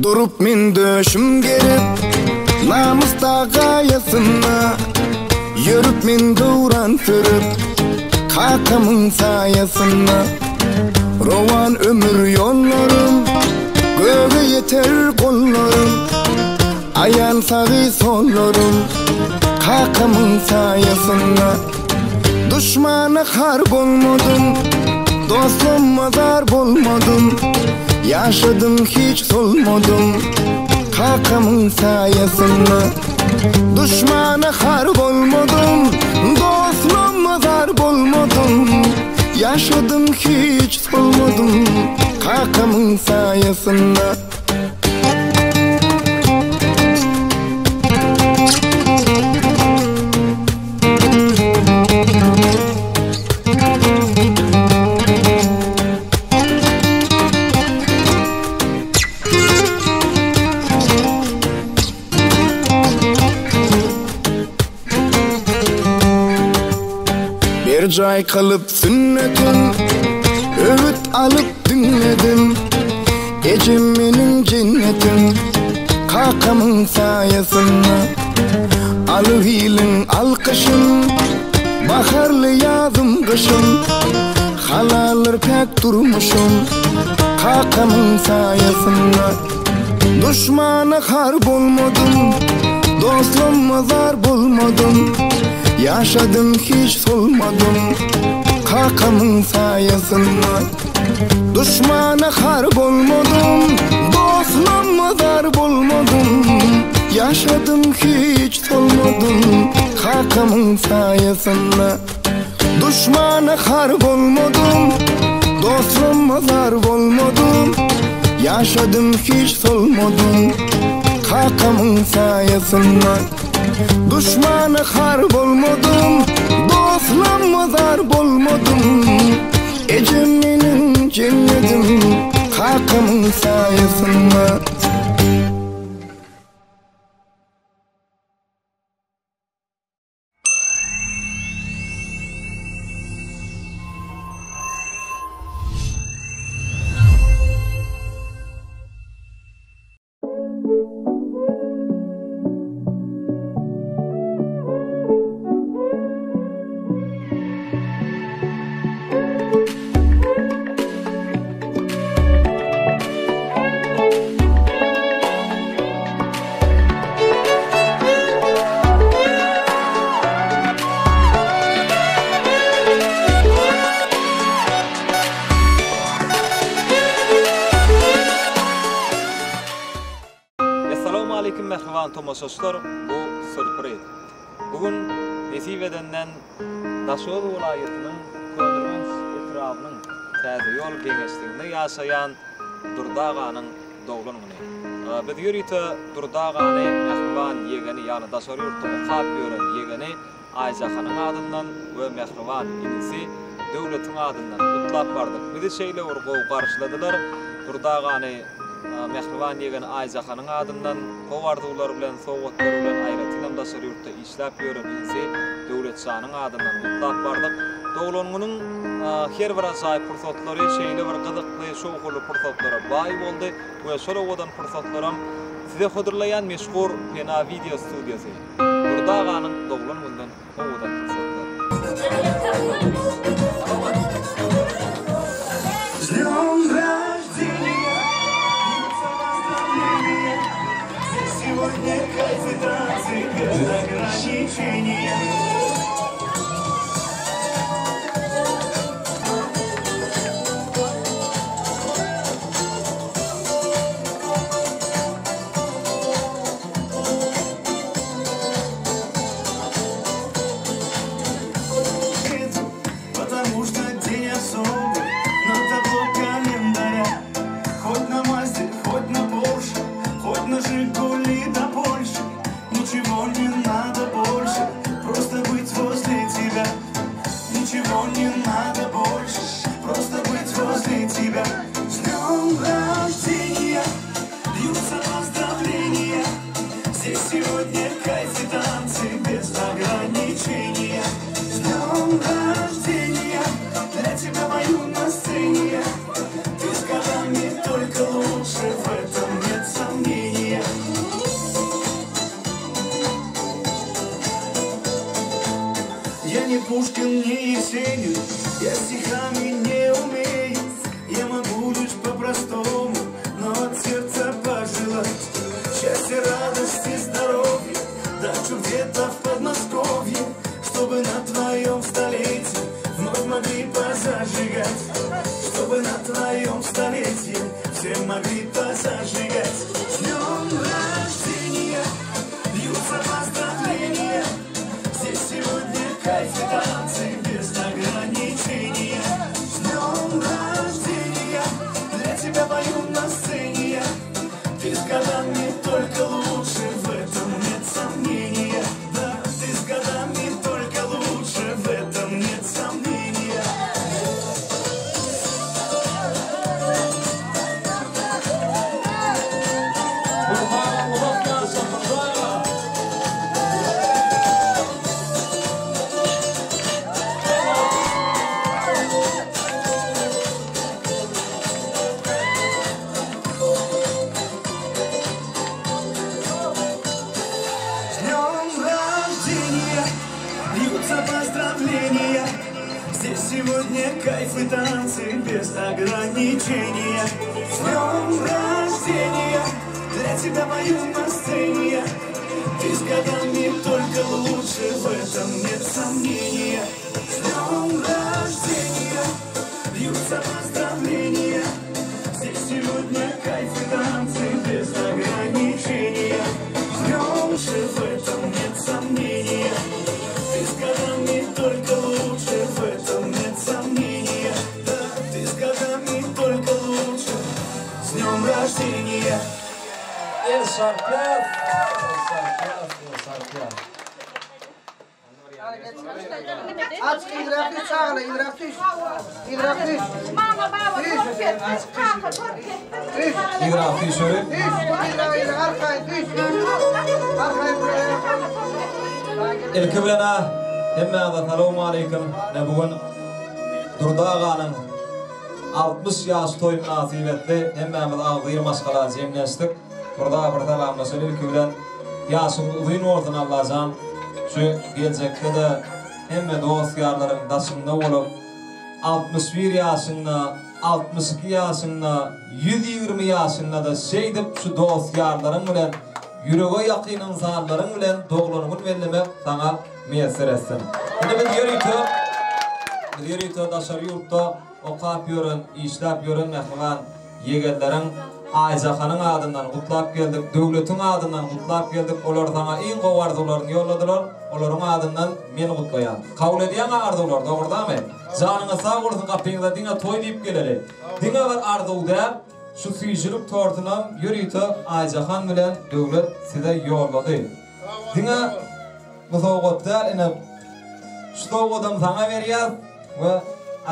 Durup men döşüm gerip, Namys dag gaýasynda, Ýörüp men döwran sürüp, Kakamyň saýasynda. Rowan ömür ýollarym, Göge ýeter gollarym, Aýan sagy sollarym, Kakamyň saýasynda. Duşmana har bolmadym, Dostuma zar bolmadym, Ýaşadym hiç solmadym, Kakamyň saýasynda. Duşmana har bolmadym, Dostuma zar bolmadym, Ýaşadym hiç solmadym, Kakamyň saýasynda. Berjaý kylyp sünnetin, Öwüt alyp diňledim. Ejem meniň jennetim, Kakamyň saýasynda. Alyp iliň alkyşyn, Baharly ýazym gyşym, Halaldyr päk durmuşym, Kakamyň saýasynda. Duşmana har bolmadym, Dostlama zar bolmadym, Ýaşadym hiç solmadym, Kakamyň saýasynda. Duşmana har bolmadym, Dostlama zar bolmadym, Ýaşadym hiç solmadym, Kakamyň saýasynda. Duşmana har bolmadym, Dostlama zar bolmadym, Ýaşadym hiç solmadym, Kakamyň saýasynda. Duşmana har bolmadym, Dostlama zar bolmadym, Ejem meniň jennetim, Kakamyň saýasynda. Essalawmaleýkim mähriban tomaşaçylar bu sürpriz. Bu gün nesip edenden Daşoguz welaýatynyň Köneürgenç etrabynyň Täzeýol geňeşliginde ýaşaýan Durdy aganyň doglan güni. Biz ýörite Durdy agany mähriban ýegeni, ýagny daşary ýurtda okap ýören ýegeni Aýjahanyň adyndan we mähriban inisi Döwletiň adyndan gutlap bardyk. Bizi şeýle bir gowy garşyladylar. Durdy agany mähriban ýegeni Aýjahanyň adyndan gowy arzuwlar bilen, sowgatlar bilen, aýratynam daşary ýurtda işläp ýören inisi Döwletjanyň adyndan gutlap bardyk. Doglan günüň her bir ajaýyp pursatlary şeýle bir gyzykly, şowhunly pursatlara baý boldy we şol owadan pursatlaram size hödürleýän meşhur Pena wideo studiýasy. Durdy aganyň doglan günden owadan pursatlar. Я не Пушкин, не Есенин, я стихами не умею. Я могу лишь по-простому, но от сердца пожелать Счастья, радости, здоровья, дачу где-то в Подмосковье, Чтобы на твоем столетии вновь могли позажигать, Чтобы на твоем столетии все могли позажигать. С днем рождения льются поздравления, Здесь сегодня кайф и танцы без ограничения. С днем рождения для тебя пою на сцене я. Ты с годами только лучше, в этом нет сомнения. Да, ты с годами только лучше, в этом нет сомнения. Gurban uzak ýaşa Durdy aga. С днем рождения льются поздравления. Здесь сегодня кайф и танцы без ограничения. С днем рождения для тебя пою на сцене я. Ты с годами только лучше, в этом нет сомнения. С днем рождения льются поздравления. Здесь сегодня кайф и танцы без ограничения. С днем же в этом нет сомнения. Ты с годами только лучше, в этом нет сомнения. Да, ты с годами только лучше. С днем рождения! El çarpýas, el çarpýas, el çarpýas. Açyk yzrak düş çagalar yzrak düş. Yzrak düş. Mama baba torp etdi, kaka torp etdi. Düş. Yzrak düş Düş. Yzrak yzrak arkaýyn düş. Arkaýyn Ilki bilen-ä hemmäňize salowmaleýkim. Ine bu gün Durdy aganyň 60 ýaş toýy mynasybetli hemmämiz agzybir maşgala jemlenşdik. Durdy aga bir salamlaşaly ilki bilen. Ýaşyňyz uzyn bolsun Allajan. Şu geljekde-de hemme dost-ýarlaryň daşyňda bolup, 61 ýaşyňda, 62 ýaşyňda, 120 ýaşyňda-da şeýdip şu dost-ýarlaryň bilen, ýürege ýakyn ynsanlaryň bilen doglan gün bellemek saňa miýesser etsin. Indi biz ýörite, biz ýörite daşary ýurtda okap ýören, işläp ýören mähriban ýegenleriň Aýjahanyň adyndan gutlap geldik, Döwletiň adyndan gutlap geldik, olar saňa iň gowy arzuwlaryny ýolladylar, olaryň adyndan men gutlaýan. Kabul edýäňä arzuwlary, dogry-damy? Janyňyz sag bolsun, gapyňyza diňe toý diýip geleli. Diňe bir arzuw däl, şu süýjülik tortunam ýörite Aýjahan bilen Döwlet size ýollady. Diňe bu sowgat däl, ine, şu sowgadam saňa berýäs we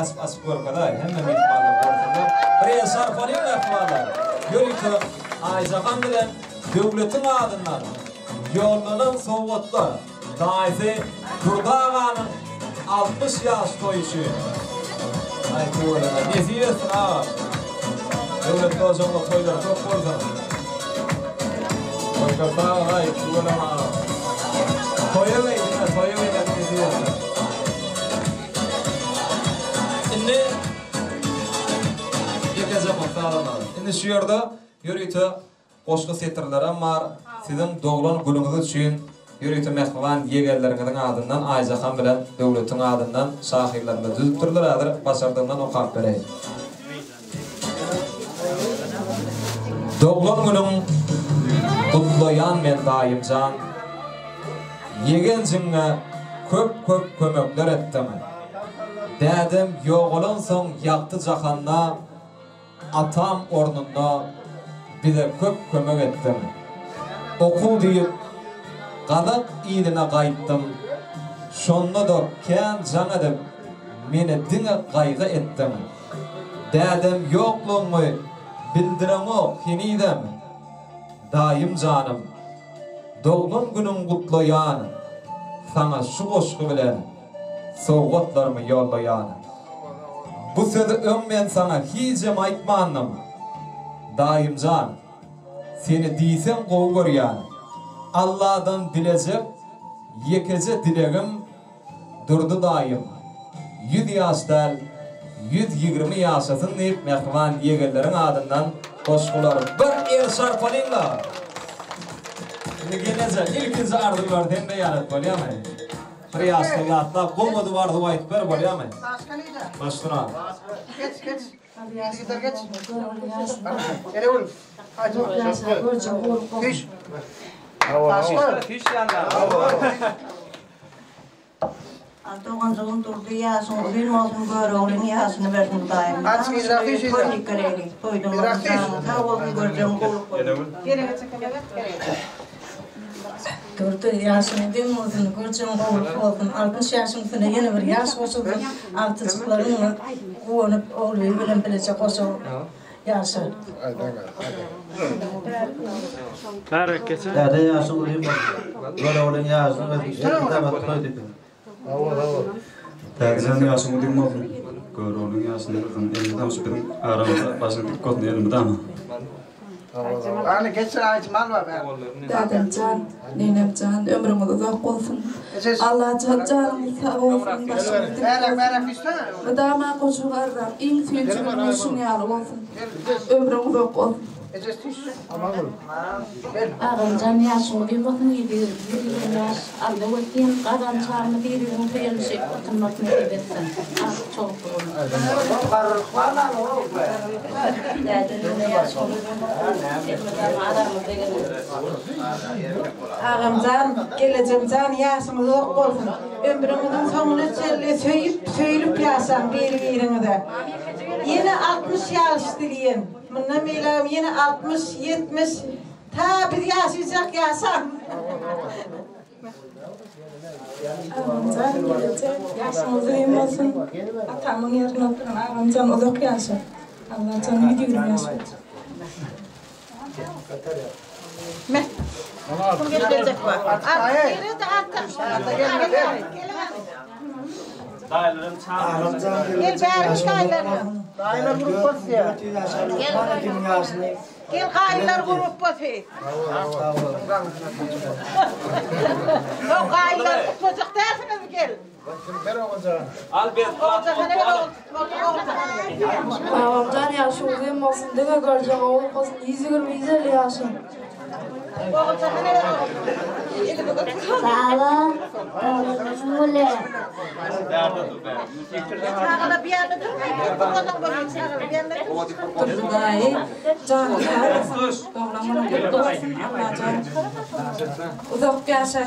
açyp açyp görkezaý, hemme myhmanlar görsünler. Bir el şarpalyň myhmanlar. Ýörite Aýjahan bilen Döwletiň adyndan ýollanan sowgatlar. Daýysy Durdy aganyň 60 ýaş toýy üçin. Aý tüweleme. Nesip etsin agam. Döwletli ojagyňda toýlar köp bolsun. Görke sag bol aý tüweleme agam. Toýa geý diňe toýa geýmek nesip etsin. Indi ýekeje mysal Indi şu ýerde ýörite Goşgy setirlerem bar. Siziň doglan günüňiz üçin ýörite mähriban ýegenleriňiziň adyndan Aýjahan bilen Döwletiň adyndan şahyrlarymyz düzüpdirler häzir başardygymdan okap bereýin. Doglan günüň gutlaýan men daýymjan. Ýegenjiňe köp köp kömekler etdiň. Dädem ýogalansoň ýagty jahanda Atam ornunda bize köp kömek etdiň. Okuw diýip, gazak iline gaýtdym. Şonda-da kän jaň edip, meni diňe gaýgy etdiň. Dädem ýoklugyňy bildireňok henizem. Daýym janym, doglan günüň gutlaýan, saňa şu goşgy bilen sowgatlarymy ýollaýan. Bu sözi öň men saňa hijem aýtmandym. Daýym jan, seni diýseň gowy görýän. Alladan dilejek ýekeje dilegim. Durdy daýym 100 ýaş däl, 120 ýaşasyn diýip mähriban ýegenleriň adyndan goşgular bir el şarpalyňla! Indi gelneje ilkinji arzuwlary sen beýan et bolýamy? Bir ýaşda ýatlap gowy edip arzuw aýdyp ber bolýamy? Başyna. Geç geç. Yzygider geç. Ene gül. Düş. Başga. Düş ýandan. Doganjygym Durdy ýaşyň uzyn bolsun Göroglyň ýaşyny bersin Hudaýym. Aç yzrak düş yzrak. Toý dikeleli. Toýdan Yzrak düş. janyň sag bolsun görjegiň gowluk bolsun. Durdy ýaşyň uzyn bolsun, görjegiň gowluk bolsun, 60 ýaşyň üstüne ýene bir ýaş goşulsyn, agtyjyklaryň bilen guwanyp, Ogulbibi bilen bileje goşa ýaşa. Däde ýaşyň uzyn bolsun. Göroglyň ýaşyny bersin. Elmydama toý dikin. Täzejan ýaşyň uzyn bolsun. Göroglyň ýaşyny bersin. Elmydama şu biziň aramyzda başyň dik bolsun elmydama. Hany geç aýtman bar bäri. Dadamjan, nenemjan ömrüňiz uzak bolsun. Allajan janyňyz sag bolsun, başyňyz dik Bärak bolsun. bärak düşsene. Mydama goşa garraň, iň süýji günüňiz şuň ýaly bolsun. Ömrüň uzak bolsun. Ejes düş. Agamjan ýaşyň uzyn bolsun 120 ýaş Alla wekil gazan çaryny bir-biriň söýenişip oturmak nesip etsin. Agtyk çowlukly bolun. Däde nene ýaşyň uzyn bolsun. Elmydama aramyzda geliň. Agamjan, gelejemjan ýaşyňyz uzak bolsun. Ömrüňiziň soňuna çenli söýüp, söýülip ýaşaň biri-biriňize. Ýene 60 ýaş dileýän. Mundan beýlägem ýene 60, 70 ta biz ýaşajak ýaşaň. Agamjan, gelejek, ýaşyň uzyn bolsun. Atamyň ýerine oturan agamjan uzak ýaşa. Allajan 120 ýaş bersin. Kim gelecek var? Artyk artyk. Daýylarym çagyryp. Gel bäri gaýylaryna. Daýylar gurup basýar. Gel gaýylar gurup basy. O gaýylar gutlajak dälsiňiz gel. Al bez Oguljahan gel ogul. Babamjan ýaşy uzyn bolsun, diňe görjek gowluk bolsun, 120 150 ýaşa. Oguljahan gel ogul. Sag bol, doglan günüň bilen. Çagalar bir ýerde durmaý, durmadan bolýar çagalar bir ýerde dur. Durdy daýy, janyň sag bolsun, doglan günüň gutly bolsun, Allajan uzak ýaşa.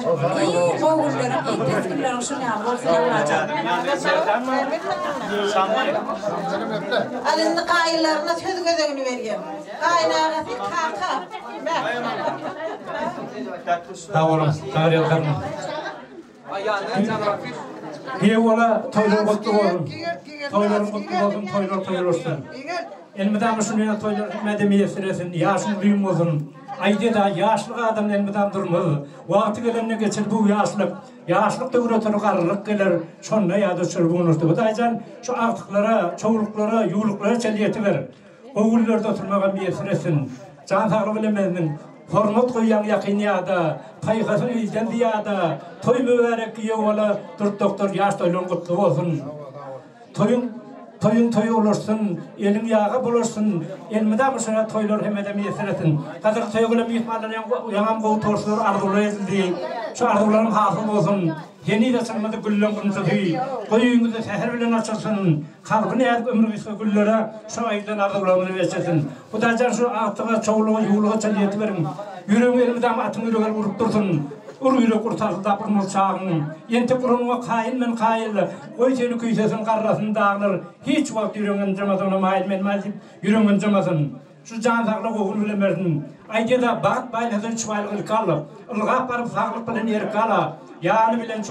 Iň gowy günleriň, iň pes günleriň şuň ýaly bolsun, Allajan. Al indi gaýylaryna söz gezegini berýän. Gaýynagasy kaka. Sag boluň, sag ýalkanma. Heý-ola, toýlar gutly bolsun. Toýlaryň gutly bolsun, toýlar toý bolsun. Elmydama şuny ýaly toýlar hemmä-de miýesser etsin, ýaşyň uzyn bolsun. Aýdýa-da, ýaşlyk adam elmydam durmaz. Wagty gelende geçer bu ýaşlyk. Ýaşlyk döwür öter, garrylyk geler. Şonda ýada düşer bu gün Hudaýjan şu agtyklara, çowluklara, ýuwluklara çenli ýetiber. Gowy günlerde oturmagam miýesser etsin. Jan saglygy bilen meniň hormat goýýan ýakyn ýada, paýhasyň ilden zyýada. Toý mübärek giýew bala Durt doktor ýaş toýlaryň gutly bolsun. Toýuň toýuň toýa ulaşsyn, eliň ýaga bulaşsyn. Elmydama şöyle toýlar hemmede miýesser etsin. Gadyrly toýa gelen myhmanlar ýaňam gowy torslar arzuwlar edildi. Şu arzuwlaryň hasyl bolsun. Heniz açylmady gülleň gunçasy. Goý öýüňizde säher bilen açylsyn. Kalby näzik ömri gysga güllere şu aýdylan arzuwlaryňyzy berçesin. Hudaýjan şu agtyga, çowluga, ýuwluga çenli ýetiberiň. Ýüregiň elmydama atyň ýüregi ýaly urup dursun. Ur ýürek ur tarsyldap urmaz çagyň. Entek uranyňa kaýyl men kaýyl. Goý seni küýsesin garrasyn daglar. Hiç wagt ýüregiň ynjamadygyna maýyl men maýyl diýip ýüregiň ynjamasyn. Şu jan saglyk ogul bilen bersin. Aýdýada bagt baýlasa üç baýlyk ilki alyp, ylgap baryp saglyk bilen erki ala, ýany bilen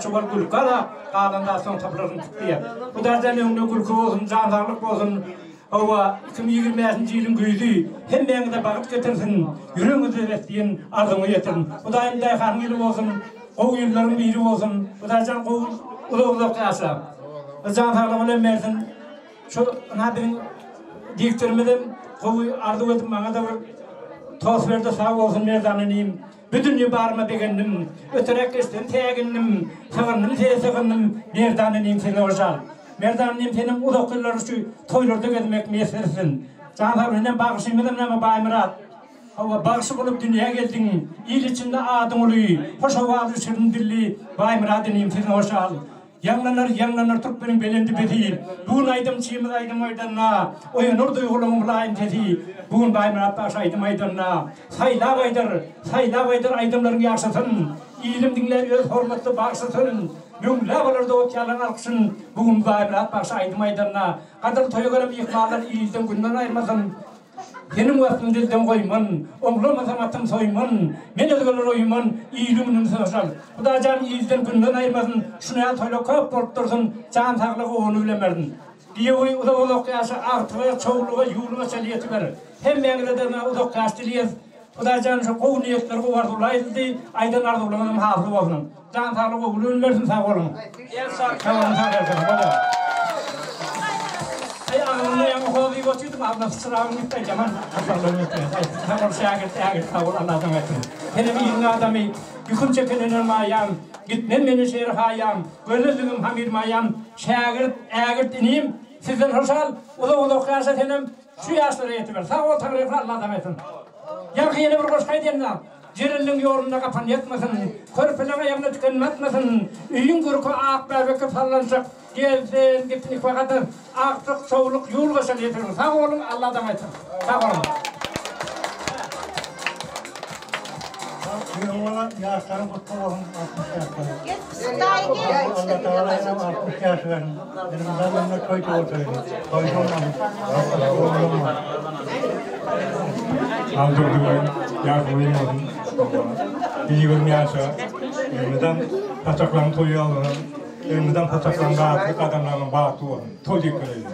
çuwal gülki ala, galan zat soň tapylaryn diýýär. Hudaýjan öňüne gülki bolsun, jan saglyk bolsun. Hawa, 2025-nji ýylyň güýzi hemmäňize bagt getirsin, ýüregiňizde besleýän arzuwyňa ýetirsin. Hudaýym daýhanyň ýyly bolsun, gowy ýyllaryň biri bolsun. Hudaýjan gowy uzak-uzak ýaşa. Jan saglyk bilen bersin. Şu ynha biziň diktorymyz hem gowy arzuw edip maňa-da bir. Tost berdi sag bolsun Merdan inim. Bu dünýe baryma begendim. Öteräk geçsem sägindim. Sygyndym size sygyndym. Merdan inim size hoşal. Merdan inim senem uzak ýyllar şu toýlarda gezmek miýesser etsin. Jan sag senem bagşymyzam näme Baýmyrat. Hawa bagşy bolup dünýä geldiň. Il içinde adyň uly. Hoş owazly şirin dilli Baýmyrat inim size hoşal. Ýaňlanar, ýaňlanar türkmeniň belent depesi, Bu gün aýdymçymyz aýdym aýdanda, Oýanar duýgularyň mylaýym sesi. Bu gün Baýmyrat bagşy aýdym aýdanda, Saýlap aýdar, saýlap aýdar aýdymlaryň ýagşysyn. Ilim diňlär öz hormatly bagşysyn, Müňläp alar dost-ýarlaryň alkyşyn. Bu gün Baýmyrat bagşy aýdym aýdanda, Gadyrly toýa gelen myhmanlar ilden-günden aýyrmasyn. Seniň waspyň dilden goýman, Oňlamasam atym soýman, Men özgeler oýman, Iliň gününi synaşal. Hudaýjan ilden günden aýyrmasyn, Şuny ýaly toýlar köp bolup dursun, Jan saglygy ony bilen bersin. Giýewi uzak-uzak ýaşa, agtyga, çowluga, ýuluga çenli ýetiber. Hemmäňize-de uzak ýaş dileýäs. Hudaýjan şu gowy niýetler gowy arzuwlar aýdyldy, aýdan arzuwlaryňyzam hasyl bolsun. Jan saglyk ogul ömür bersin sag boluň. Sag boluň sag bolsun bolýar. Aý agzymda ýaňy hoz iýip otyrdym agzymda syçragym gitdi ýaman hasarlygym ýetdi. Aý sag bol şägirt ägirt sag bol Alladan gaýtsyn. Senem iliň adamy ýüküm çeken ener maýam gitmem meni şeri haýam gözelligim hamyr maýam şägirt ägirt inim sizden hoşal uzak uzak ýaşa senem Şu ýaşlara ýetiber. Sag bol Taňryýalkasyn Alla saňa etsin. Ýaňky ýene bir goşgy aýdýan-da. Jerenliň ýolunda gapan ýatmasyn, Körpeleň aýagyna tiken batmasyn, Öýüň görki ak bäbekli sallançak, Gelsin, gitsin ikibakada, Agtyk, çowluk, ýulgaşan ýetirin. Sag boluň, Alla saňa etsin. Sag boluň. Ýola ýaşlaryň gutly bolsun 60 ýaşlary. Allah Tagala ýene 60 ýaş bersin. Benim zamanımda toý toý Toý bolmady. Aldurdy we ýaşuly bolsun. 20 ýaşa. Elmydam saçaklaryň toýy alsyn. Elmydam saçaklaryň bagtly gadamlaryň bagtly bolsun. Toý diýip geleýin.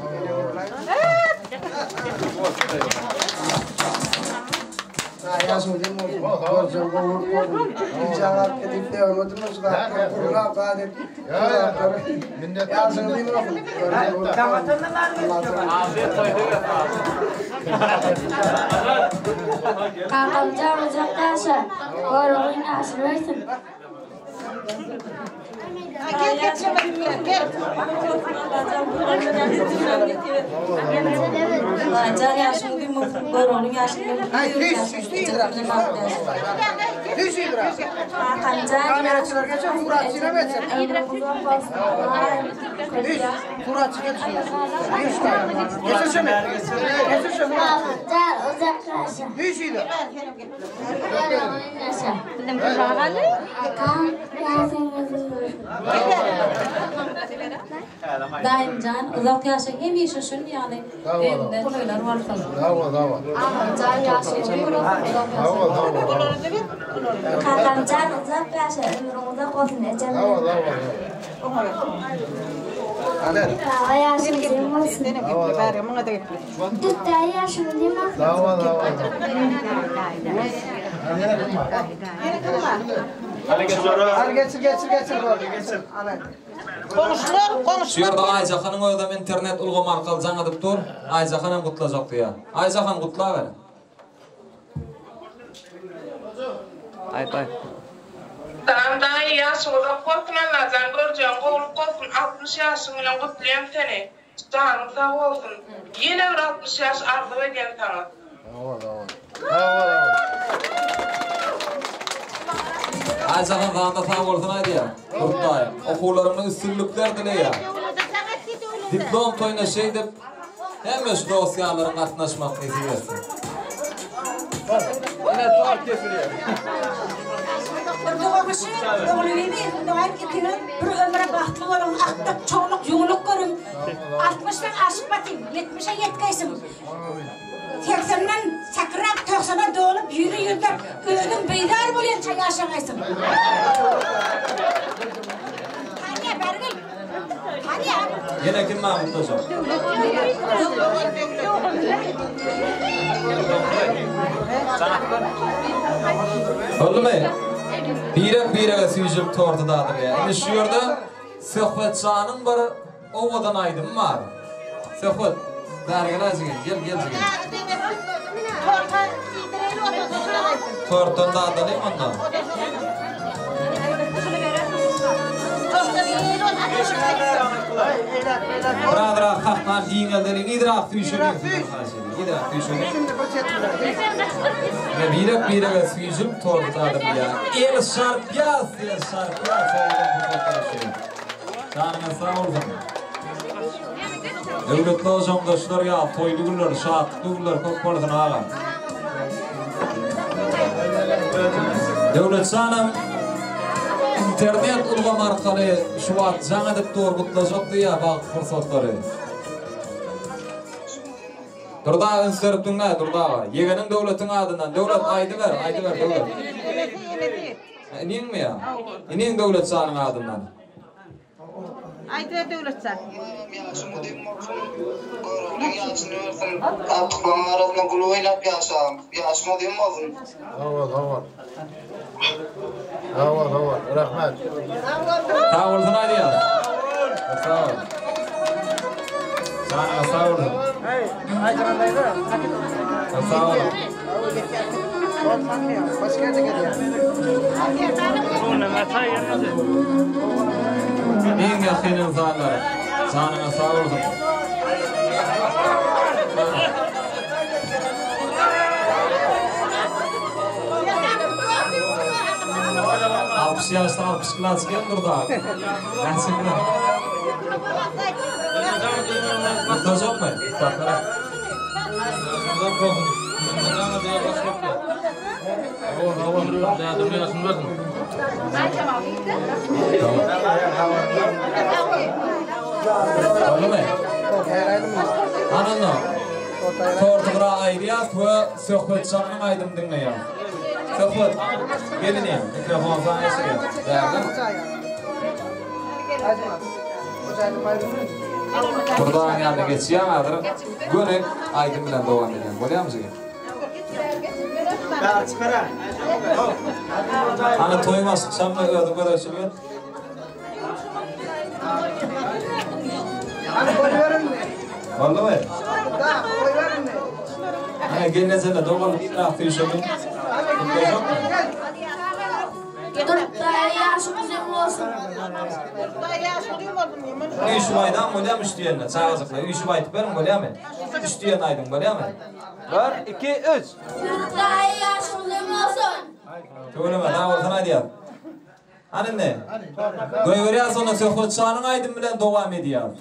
Ýaşuly bolsun. Görjek gowulyk bolsun. Gijä galyp gidip döwmedimi şu zatlar. Gurlap zat edip. Ýaşuly bolsun. Kakam jan uzak ýaşa, Göroglyny aşyrybersin. Gel gel çemek gel. Can ýaşyň uzyn bolsun, Göroglyň ýaşyny Ay düş düş düş. Düş Kakamjan Kameraçylar geçer, suratçylar geçer. Düş, suratçı geçsin. Düş. Geçir şunu. Geçir şunu. Kakamjan uzak ýaşa. Düş idi. Göroglyny ýaşa. Kakam ýaşyň uzyn bolsun. Daýymjan uzak ýaşa hemişe şun ýaly öýüňde toýlar bolsun. Agamjan ýaşyň uzyn bolsun, uzak ýaşa. Kakamjan uzak ýaşa, ömrüň uzak bolsun ejem. Baba ýaşyň uzyn bolsun. Dürtdäýi ýaşyň uzyn bolsun. Hadi geçir geçir geçir. Geçir. Goňşular, Şu goňşular. ýerde Aýjahanyň özem internet ulgamy arkaly jaň edip dur. Aýjahan hem gutlajak diýýär. Aýjahan gutlaber. Aýt aýt. Salam daýy ýaşyň uzak bolsun Allajan görjegiň gowluk bolsun 60 ýaşyň bilen gutlaýan seni janyň sag bolsun ýene bir 60 ýaş arzuw edýän saňa. Aýjahan janyň sag bolsun aýdýar. Gurt daýy. Okuwlaryňda üstünlikler dileýär. Diplom toýuna şeýdip hemme şu dost-ýarlaryň gatnaşmak nesip etsin. Ine tort kesilýär. Durdy goňşy, Ogulbibi, Hudaýym ikiňiz bir ömre bagtly boluň, akdyk, çowluk, ýuwluk görüň. Altmyşdan aşyp batyň, ýetmişe ýetgeýsiň. Segsenden sakyrak, togsana dolup, ýüzi ýüzde özüň bizar bolýança ýaşagaýsyň. Tanýa, bäri gel. Tanýa. Ýene kim bar gutlajak? Boldumy? Birek-birege süýjülik torty dadylýar. Indi şu ýerde Söhbetjanyň bir owadan aýdymy bar. Söhbet. Bäri gel jigim, gel gel jigim. Tortdan dadalyň onda. Birazrak sahnany giňeldeliň, yzrak süýşeliň. Yzrak süýşeliň. Ine birek-birege süýşüp torty dadyp bilýär. El şarpýas, el şarpýas. Janyňyz sag bolsun. Döwletli ojaňdaşlar ýaly toýly günler, şatlykly günler köp bolsun agam. Döwletjanam internet ulgamy arkaly şu wagt jaň edip dur gutlajak diýýär bagtly pursatlary. Durdy aga üns berip diňle Durdy aga. Ýegeniň Döwletiň adyndan. Döwlet aýdyber, aýdyber Döwlet. Iniňmi ýa? Iniň Döwletjanyň adyndan. Aýdyber Döwletjan. Ýaşyň uzyn bolsun, Göroglyň ýaşyny bersin, agtyklaryň arasynda gül oýnap ýaşagyn. Ýaşyň uzyn bolsun. Sag bol, sag bol. Sag bol, sag bol. Rahmet. Sag bolsun aýdýas. Sag bol. Janyňyz sag bolsun. Sag bol. Iň ýakyn ynsanlar, janyňyz sag bolsun. 60 ýaşda 60 kilo çykan durda. Näçe kilo? Gutlajakmy? Gutlatara. Boldumy? Hany onda. Torty gyra aýyrýas we Söhbet janyň aýdymyny diňleýäs. Söhbet, gel inim, mikrofon saňa geçirýän. Bärde. Turdagyň ýanyna geçýäň häzir göni aýdym bilen dowam edýäň. Bolýarmy jigim? Hany toý başlyk şammy özüň gözegçilik et. Boldumy? Hany gelnejeler doganlyk iňräk süýşeliň. Gutlajakmy? Durtdaýy ýaşyň uzyn bolsun. Üýşüp aýdan bolýamy üç diýende çagajyklar üýşüp aýdyp beriň bolýamy? Üç diýende aýdyň bolýamy? Bir, iki, üç. Durtdaýy ýaşyň uzyn bolsun. Tüweleme sag bolsun aýdýas. Hany indi. Goýberýäs onda Söhbet şanyň aýdymy bilen dowam edýäs.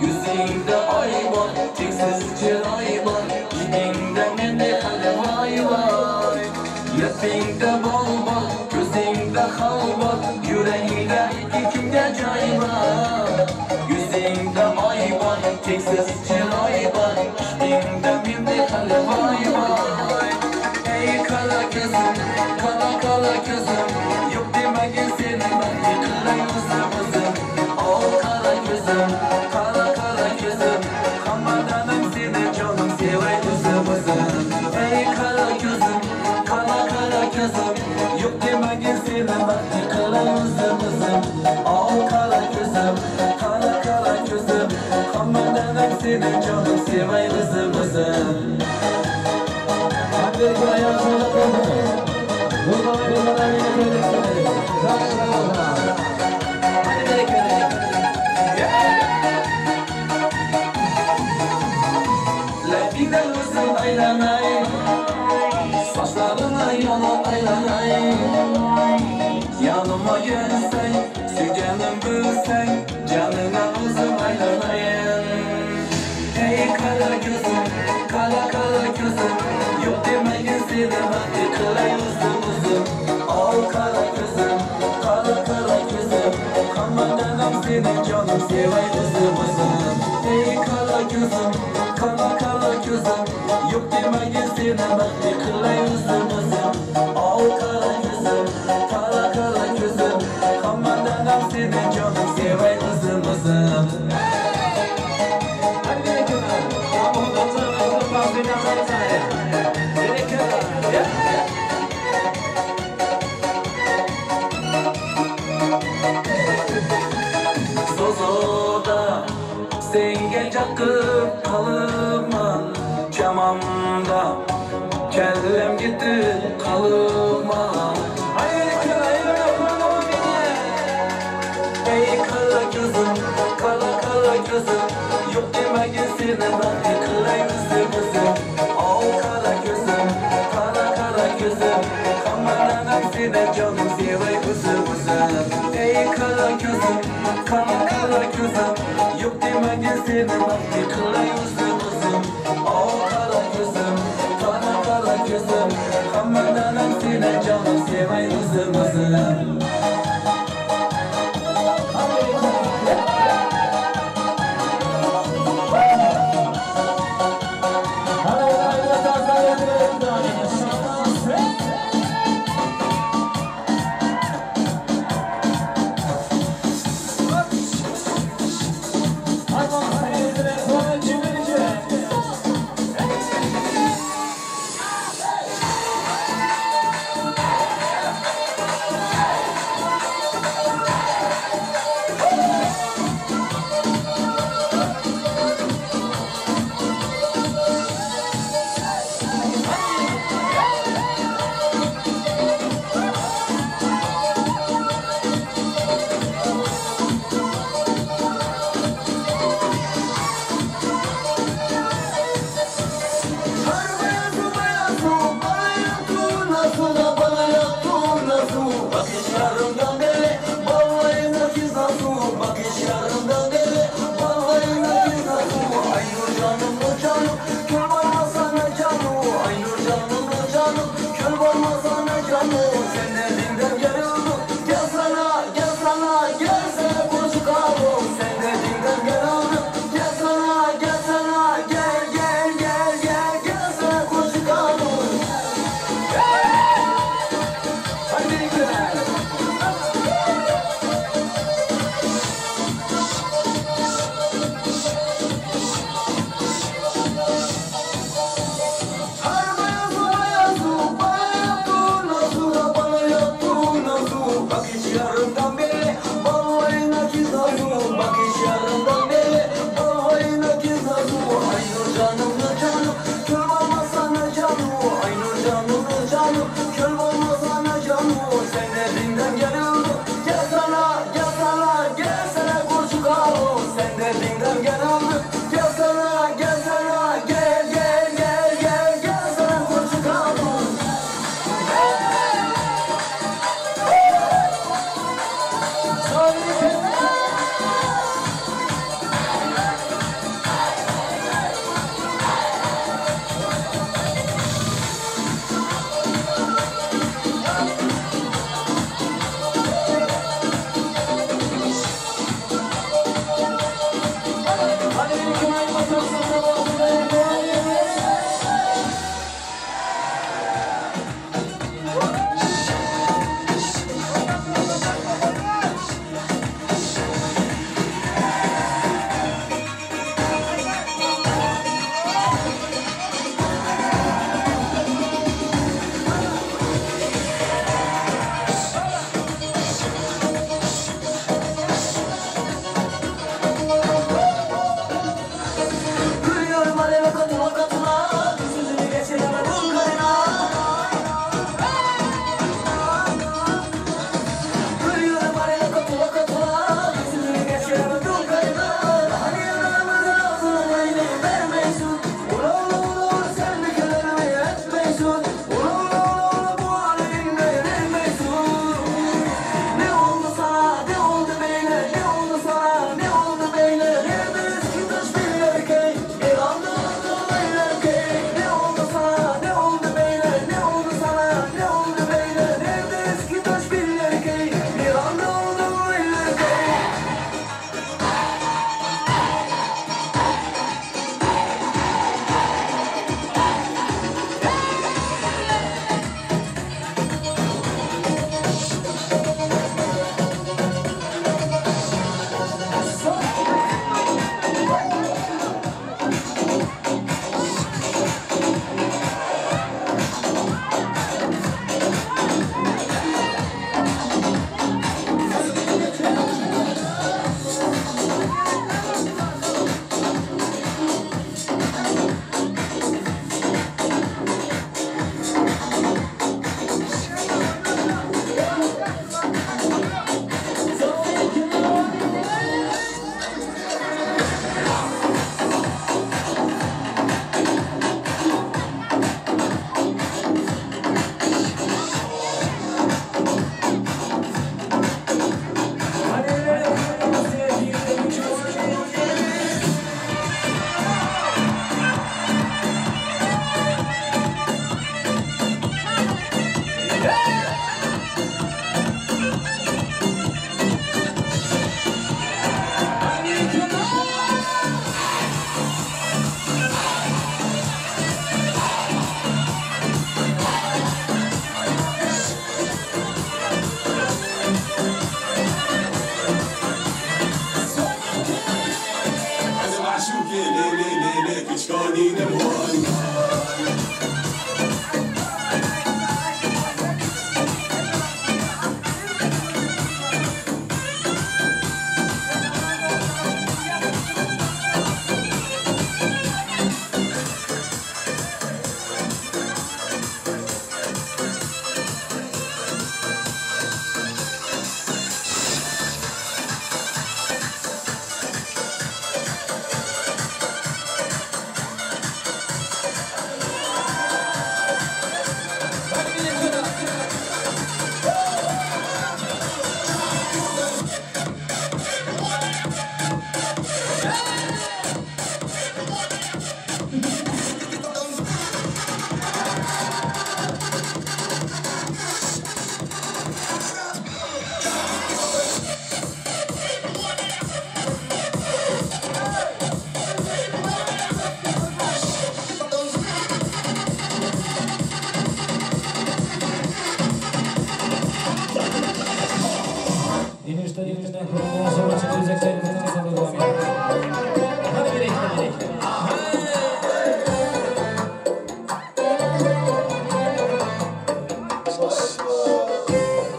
Yuzingda oy bor, cheksiz chiroy bor, Ishqingda meni hali voy voy. Gapingda bol bor, ko'zingda hol bor, Yuragingda ikki kimga joy bor. Yuzingda oy bor, cheksiz chiroy bor, Ishqingda meni hali voy voy. Ey qara ko'zim, qara qara ko'zim, Yo'q demagin seni baxtli qilay o'zim o'zim. Ol qara ko'zim, qara qara ko'zim, Hammadanim seni jonim sevay o'zim o'zim. Ey qara ko'zim, qara qara ko'zim, Yo'q demagin seni baxtli qilay o'zim o'zim. Ol qara ko'zim, qara qara ko'zim, Hammadanim seni jonim sevay o'zim o'zim. Labingdan o'zim aylanay, Sochlaringni yonib aylanay. Yonimga kelsang, suyganim bo'lsang, Joningga o'zim aylanayin. Ey qara ko'zim, qara qara ko'zim, Yo'q demagin seni baxtli qilay o'zim o'zim. Ol qara ko'zim, qara qara ko'zim, Hammadanam seni jonim sevay o'zim o'zim. Ey qara ko'zim, qara qara ko'zim, Yo'q demagin seni baxtli qilay o'zim o'zim. Ol qara ko'zim, qara qara ko'zim, Hammadanam seni jonim sevay o'zim o'zim. Zozoda senga chaqib qolibman, Chamamda kallam ketib qolibman. Ey qara ko'zim, qara qara ko'zim, Yo'q demagin seni baxtli qilay o'zim o'zim. Ol qara ko'zim, qara qara ko'zim, Hammadanam seni jonim sevay o'zim o'zim. Ey qara ko'zim, qara qara ko'zim, Yo'q demagin seni baxtli qilay o'zim o'zim. Ol qara ko'zim, qara qara ko'zim, Hammadanam seni jonim sevay o'zim o'zim. kaldım. Gel sana, gel sana, gel gel gel gel gel sana kurşun kaldım. Hadi bir iki ay basarsan Gülüyorum aleve katıla katıla Sözünü geçiremem Bulgarına. Gülüyorum aleve katıla katıla Sözünü geçiremem Bulgarına. Hani yanağımızın ağzına mayını vermeysin. Ula ula ula ula sen de kölerimi etmeysin. Ula ula ula ula bu halinle yenilmeysin. Ne oldu sana, ne oldu beyle, ne oldu sana, ne oldu beyle? Nerede eski taş bir erkek, el aldı aldı erkek. Ne oldu sana, ne oldu beyle, ne oldu sana, ne oldu beyle? Nerede eski taş bir erkek, el aldı aldı erkek.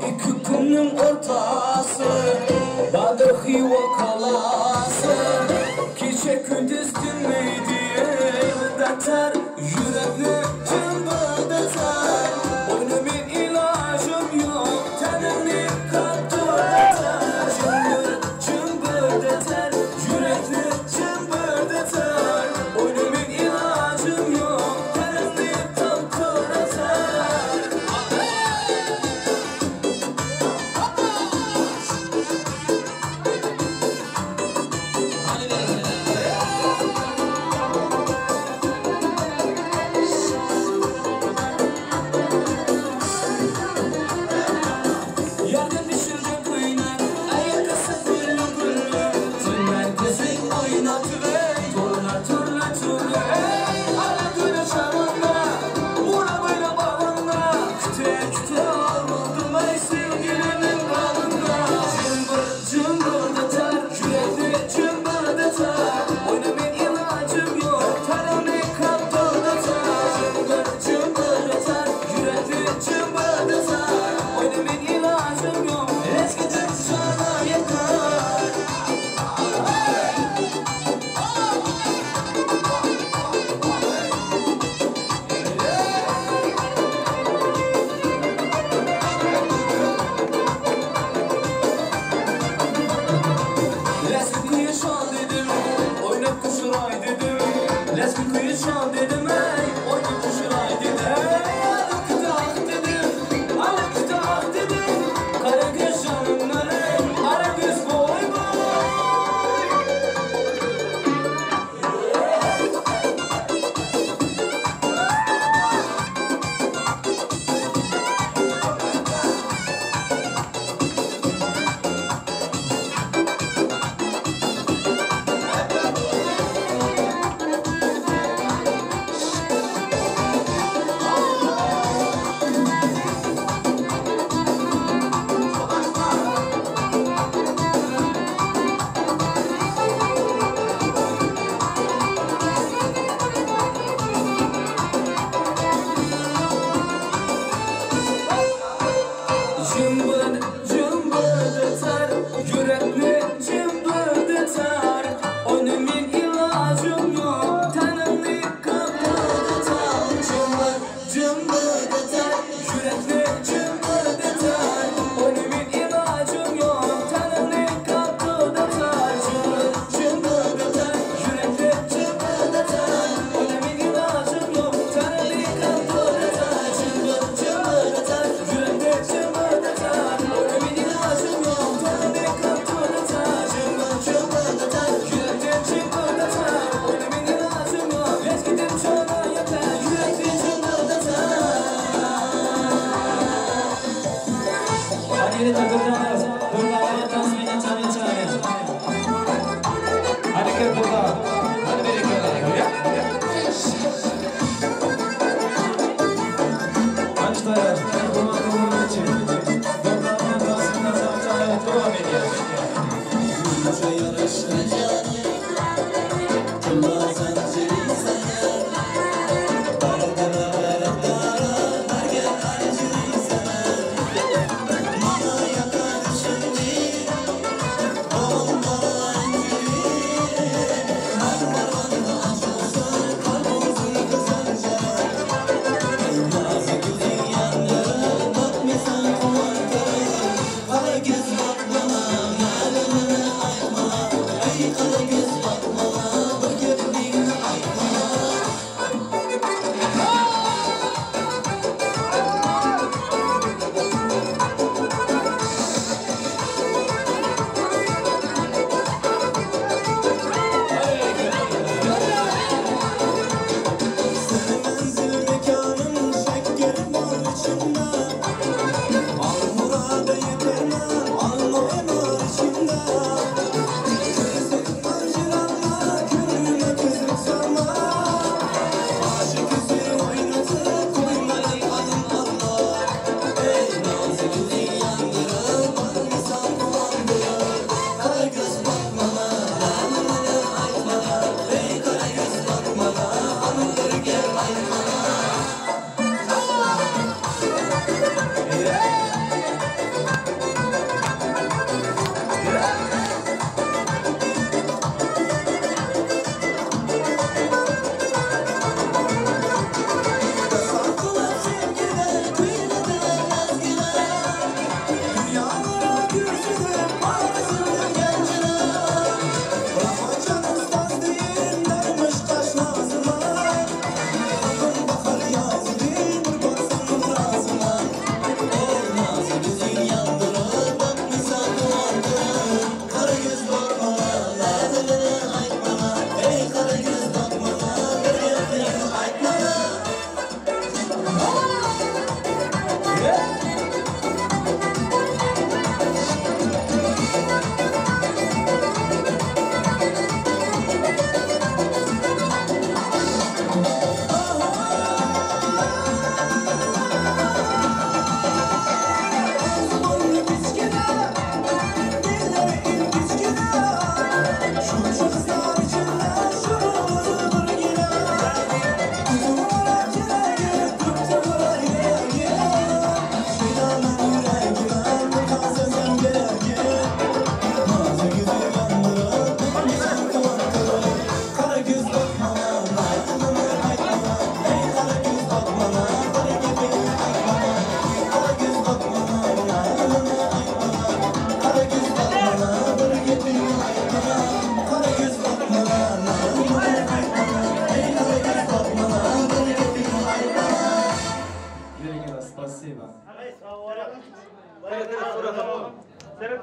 İki günün ortası Badır Hiva kalası Gece gündüz dinmeydi Deter yürekli cımbırdatar Oynumun ilacım yok Tenimi kattırdatar Cımbır cımbır deter Yürekli cımbır.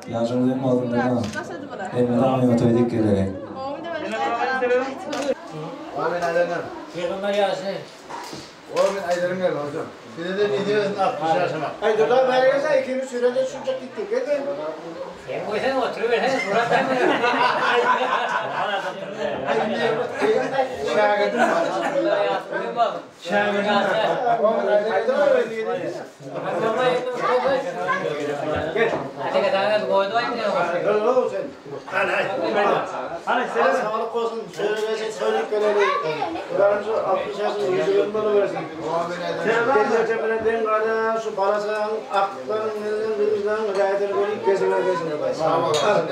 Ýaşyň uzyn bolsun dana. Elmydama öňe toý dik geleli. Amin aýdanlar. Pygamber ýaşy. Amin aýdarym geldi hocam. Size de nesip etsin 60 ýaşamak. Aý Durda bäri gelse ikimiz sürede düşürjek gitdik. Gel. Sen goýsaň oturyberseň surat Şägirdim bar. Şägirdim bar. Sağlık olsun. Söyleyecek söyleyip geleli. Ularımızı 60 yaşın yüzü bana versin. Sen bilen den kardeş şu parasının aklının elinden bizden gayetini koyup kesinler kesinler. Sağ ol. Sağ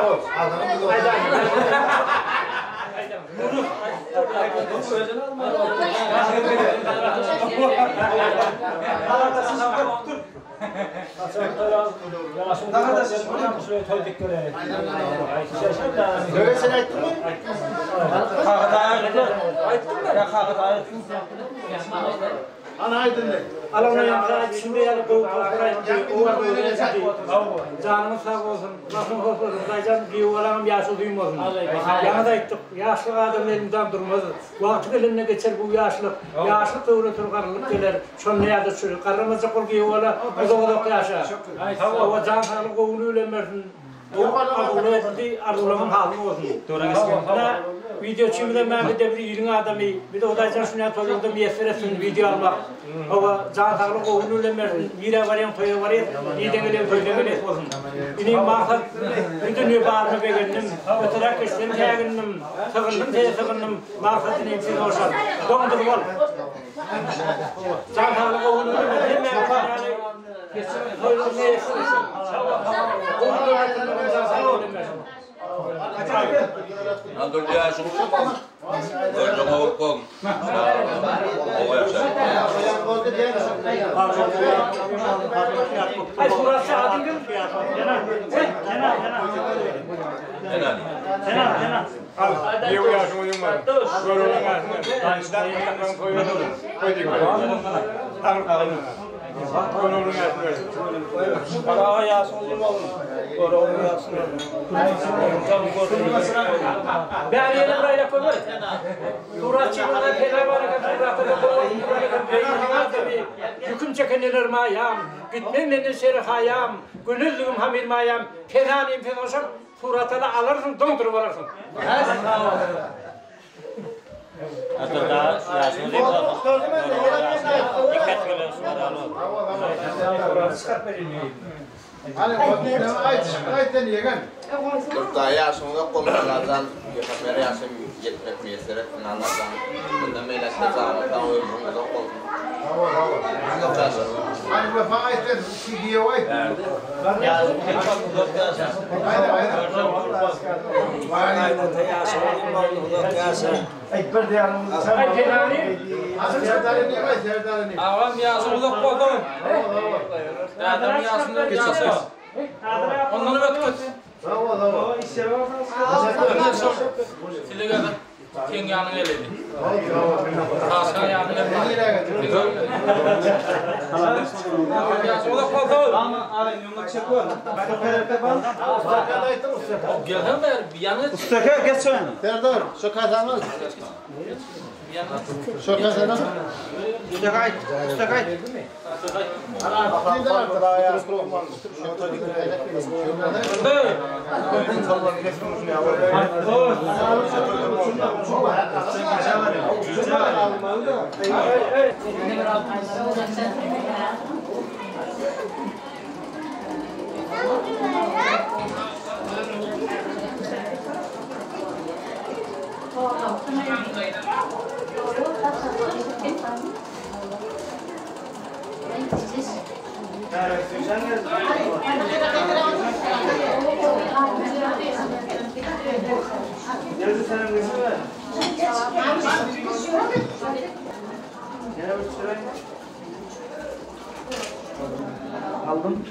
ol. Öyle sen ayttın mı? Aýtdym ben. Ana aydın de. Janyňyz sag bolsun, başyňyz hoş bolsun. Daýjan giýewalaňam ýaşy uzyn bolsun. Ýaňy da aýtdyk, ýaşlyk adam elimden durmaz. Wagty gelende geçer bu ýaşlyk. Ýaşlyk döwri tur garrylyk geler. Şonda ýa-da şu garramajak bol giýewala uzak uzak ýaşa. Hawa, jan saglyk gowuny bilen bersin. Bu arzuwlar edildi, arzuwlaryň hasyl bolsun. Ine, wideoçymyzam Mämmet bir iliň adamy. Bize Hudaýjan şuny ýaly toýlarda miýesser etsin wideo almak. Hawa, jan saglyk gowy bilen bersin. Nirä barýaň toýa barýas, nirden gelýäň toýdan gelýäs bolsun. Inim Maksat, bir dünýe baryna begendim. Öteräk geçsem sägindim. Sygyndym seni sygyndym. Maksat inim siz hoşal. Doňduryp al. Jan saglyk gowy bilen bersin. Hemmämiz ýaly Durdy ýaşyň Görjüň gowuk bol. Gowy ýaşa. Ay suratçy adyň kim? Ena. Ena, ena. Al, ýew ýaşyň uzyn bolsun. Göroglyň ýaşyny. Toý diýip. Saglyk. Aga ýaşyň uzyn bolsun. Göroglyň ýaşyny bersin. Bäri ýene bir aýlap goýber. Suratçynyň pena bar eken, suratyna goýup, Ýüküm çeken neler maýam, Gitmez menden şeri haýam, Gönezligim hamyr maýam, Penanyň penoşam, Suratala alarsyň, doňduryp alarsyň. Adyrda ýaşyň uzyn bolsun. Dikkat bilen şular Durda ýaşyň uzak bolsun Allajan pygamber ýaşym ýetmek miýesser etsin Allajan mundan beýläkde janyň sag ömrüň uzak bolsun uzak ýaşa. Agam ýaşyň uzak bolsun. Dädem ýaşyny ýaşa. Ondan ötüp. Size gelip seň ýanyňa geleli. Taşkan ýanyňa geleli. Ýaşyň uzak bolsun. Gelsen bäri bir ýanyňa. Ustaka geç oýna. Serdar, şu kasany al. Şu kasany al. Ustaka aýt, ustaka aýt. Aldym.